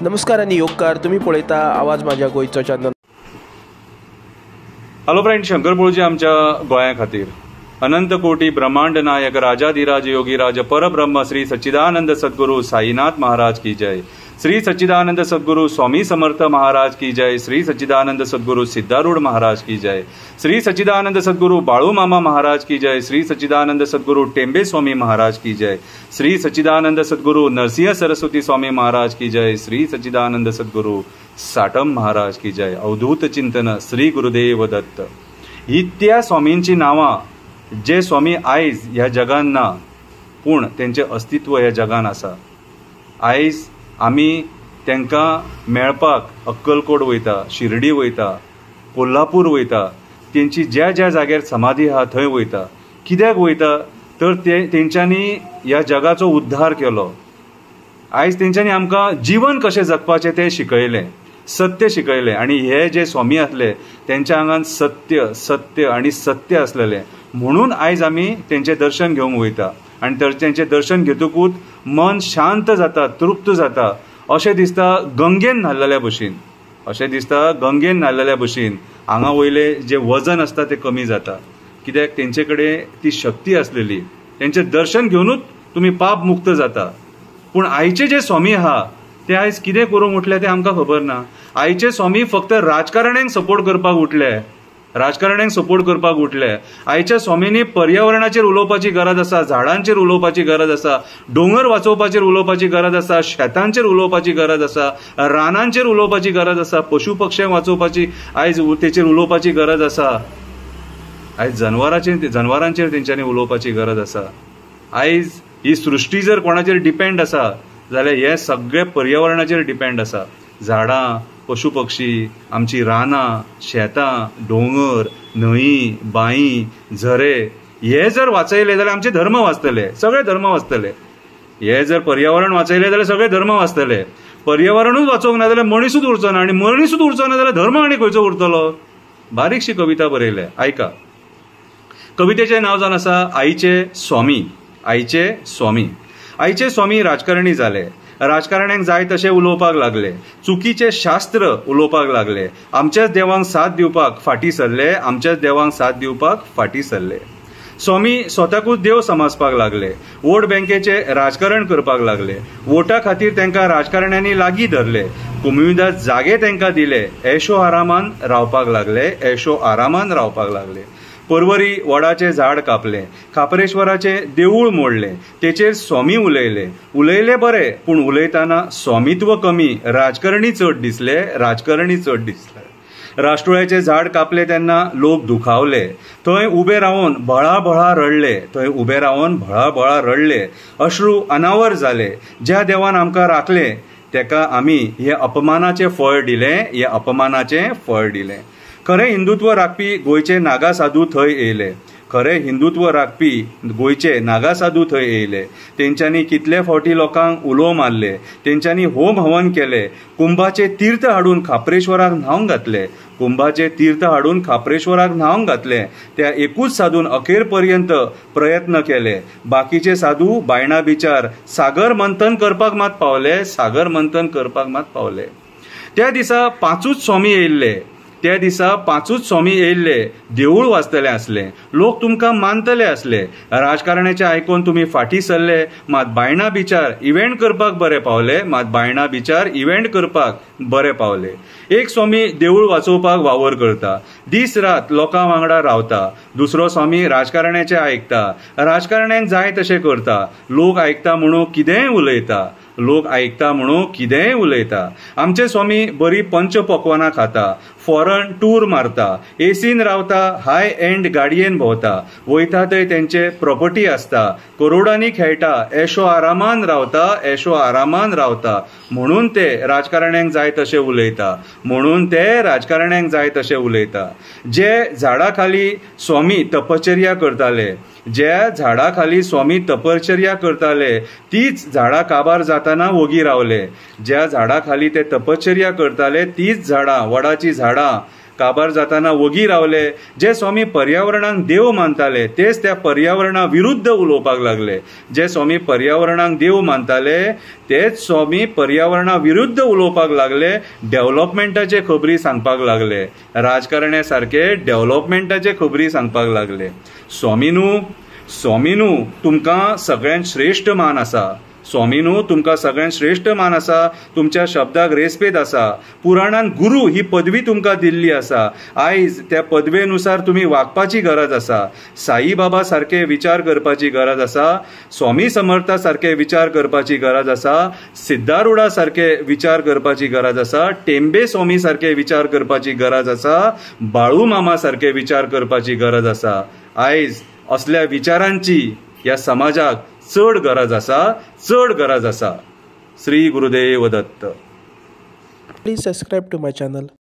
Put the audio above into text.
नमस्कार आनी योगकार, तुमी पळयता आवाज माझ्या गोंयचो channel. Hello friend, Shankar Polji आमच्या गोंया खातीर अनंत कोटी ब्रह्मांड नायक राजाधिराज योगीराज परब्रह्म श्री सच्चिदानंद सद्गुरु साईनाथ महाराज की जय। श्री सच्चिदानंद सद्गुरु स्वामी समर्थ महाराज की जय। श्री सच्चिदानंद सद्गुरु सिद्धारूढ़ महाराज की जय। श्री सच्चिदानंद सद्गुरु बाळू मामा महाराज की जय। श्री सच्चिदानंद सद्गुरु टेंबे स्वामी महाराज की जय। श्री सच्चिदानंद सद्गुरु नरसिंह सरस्वती स्वामी महाराज की जय। श्री सच्चिदानंद सद्गुरु साटम महाराज की जय। अवधूत चिंतन श्री गुरुदेव दत्त। ही त्या स्वामींची नावां जे स्वामी आयज ह्या जगान ना, पूण तेंचें अस्तित्व ह्या जगान आसा। आयज आमी तांकां मेळपाक अक्कलकोट वयता, शिर्डी वयता, कोल्हापूर वयता, तेंची ज्या ज्या जाग्यार समाधी आहा थंय वयता। कित्याक वयता तर ते तेंच्यांनी ह्या जगाचो उद्धार केलो। आयज तेंच्यांनी आमकां जीवन कशें जगपाचें तें शिकयलें, सत्य शिकयलें। आनी हे जे स्वामी आसले तेंच्या आंगान सत्य सत्य आनी सत्य आसलेलें, म्हणून आयज आमी तेंचें दर्शन घेवंक वयता। आनी तर तेंचें दर्शन घेतकूच मन शांत जाता, तृप्त जाता। अशें दिसता गंगेन न्हाल्लेल्या भशेन, अशें दिसता गंगेन न्हाल्लेल्या भशेन हांगा वयलें जें वजन आसता तें कमी जाता। कित्याक तेंचे कडेन ती शक्ती आसलेली। तेंचें दर्शन घेवनूच तुमी पाप मुक्त जाता। पूण आयचे जे स्वामी आहा ते आयज कितें करूंक उठले तें आमकां खबर ना। आयचे स्वामी फक्त राजकारण्यांक सपोर्ट करपाक उठले, राजकारण्यांक सपोर्ट करपाक उठले। आयच्या स्वामींनी पर्यावरणाचेर उलोवपाची गरज आसा, झाडांचेर उलोवपाची गरज आसा, दोंगर वाचोवपाचेर उलोवपाची गरज आसा, शेतांचेर उलोवपाची गरज आसा, रानांचेर उलोवपाची गरज आसा, पशु पक्ष्यांक वाचोवपाची आयज तेचेर उलोवपाची गरज आसा। आयज जनवरांचेर तेंच्यांनी उलोवपाची गरज आसा। आयज ही सृश्टी जर कोणाचेर डिपेंड आसा जाल्यार हे सगळे पर्यावरणाचेर डिपेंड आसा। झाडां, पशु पक्षी, आमची रानां, शेतां, दोंगर, न्हंयी, बांयी, झरे हे जर वाचयले जाल्यार आमचे धर्म वाचतले, सगळे धर्म वाचतले। हे जर पर्यावरण वाचयले जाल्यार सगळे धर्म वाचतले। पर्यावरणूच वाचोवंक ना जाल्यार मनीसूच उरचो ना, आनी मनीसूच उरचो ना जाल्यार धर्म आनी खंयचो उरतलो। बारीकशी कविता बरयल्या, आयका। कवितेचें नांव जावन आसा आईचे स्वामी। आईचे स्वामी। आईचे स्वामी राजकारणी जाले, राजकारण्यांक जाय तशें उलोवपाक लागले, चुकीचें शास्त्र उलोवपाक लागले, आमच्याच देवांक साथ दिवपाक फाटीं सरले, आमच्याच देवांक साथ दिवपाक फाटीं सरले। स्वामी स्वताकूच देव समजपाक लागले, वोट बँकेचें राजकारण करपाक लागले, वोटा खातीर तांकां राजकारण्यांनी लागीं धरले, कोमुनिदाद जागे तांकां दिले, ऐशो आरामान रावपाक लागले, ऐशो आरामान रावपाक लागले। परवरी वडाचें झाड कापलें, खापरेश्वराचें देवूळ मोडलें, तेचेर स्वामी उलयले, उलयले बरे पूण उलयतना स्वामित्व कमी, राजकारणी चड दिसले, राजकारणी चड दिसले। राष्ट्रोळ्याचें झाड कापलें तेन्ना लोक दुखावले, थंय उबे रावन भळा भळा रडले, थंय उबे रावन भळा भळा रडले, अश्रू अनावर जाले। ज्या देवान आमकां राखलें तेका आमी हें अपमानाचें फळ दिलें, हें अपमानाचें फळ दिलें। खरें हिंदुत्व राखपी गोंयचे नागा साधू थंय येयले, खरें हिंदुत्व राखपी गोंयचे नागा साधू थंय येयले। तेंच्यांनी कितले फावटी लोकांक उलो मारले, तेंच्यांनी होम हवन केले, कुंभाचे तीर्थ हाडून खापरेश्वराक न्हावंक घातले, कुंभाचे तीर्थ हाडून खापरेश्वराक न्हावंक घातले। त्या एकूच साधून अखेर पर्यंत प्रयत्न केले, बाकीचे साधू बायणा बिचार सागर मंथन करपाक मात पावले, सागर मंथन करपाक मात पावले। त्या दिसा पांचूच स्वामी येयल्ले, त्या दिसा पांचूच स्वामी येयल्ले, देवूळ वाचतले आसले, लोक तुमकां मानतले आसले, राजकारण्याचे आयकून तुमी फाटीं सरले, मात बायणा बिचार इव्हेंट करपाक बरे पावले, मात बायणा बिचार इव्हेंट करपाक बरे पावले। एक स्वामी देवूळ वाचोवपाक वावर करता, दीस रात लोकां वांगडा रावता, दुसरो स्वामी राजकारण्याचे आयकता, राजकारण्यांक जाय तशें करता, लोक आयकता म्हणून कितेंय उलयता, लोक आयकता म्हणून कितेंय उलयता। आमचे स्वामी बरी पंच पकवानां खाता, फॉरन टूर मारता, एसीन रावता, हाय एंड गाडयेन भोंवता, वयता थंय तेंचे प्रॉपर्टी आसता, करोडांनी खेळटा, ऐशो आरामान रावता, ऐशो आरामान रावता, म्हणून ते राजकारण्यांक जाय तशें उलयता, म्हणून ते राजकारण्यांक जाय तशें उलयता। जे झाडा खाली स्वामी तपश्चर्या करताले, ज्या झाडा खाली स्वामी तपश्चर्या करताले तीच झाडां काबार जाताना वोगी रावले, ज्या झाडा खाली ते तपश्चर्या करताले तीच झाडां, वडाची झाडां काबार जाताना वगी रावले. जे स्वामी पर्यावरणाक देव मानताले तेच त्या पर्यावरणा विरुद्ध उलोवपाक लागले. जे स्वामी पर्यावरणाक देव मानताले तेच स्वामी पर्यावरणा विरुद्ध उलोवपाक लागले. डेव्हलपमेंटाचे खबरी सांगपाक लागले. राजकारण्या सारके डेव्हलपमेंटाचे खबरी सांगपाक लागले. स्वामीनू, स्वामीनू, तुमकां सगळ्यांत श्रेश्ठ मान आसा. स्वामीनू, तुमकां सगळ्यांत श्रेश्ठ मान आसा. तुमच्या शब्दाक रेस्पेद आसा. पुराणान गुरू ही पदवी तुमकां दिल्ली आसा. आयज त्या पदवेनुसार तुमी वागपाची गरज आसा. साई बाबा सारके विचार करपाची गरज आसा. स्वामी समर्था सारके विचार करपाची गरज आसा. सिद्धारूढा सारके विचार करपाची गरज आसा. टेंबे स्वामी सारके विचार करपाची गरज आसा. बाळू मामा सारके विचार करपाची गरज आसा. आयज असल्या विचारांची ह्या समाजाक चड गरज आसा, चड गरज आसा. Shri Gurudev Datta. Please subscribe to my channel.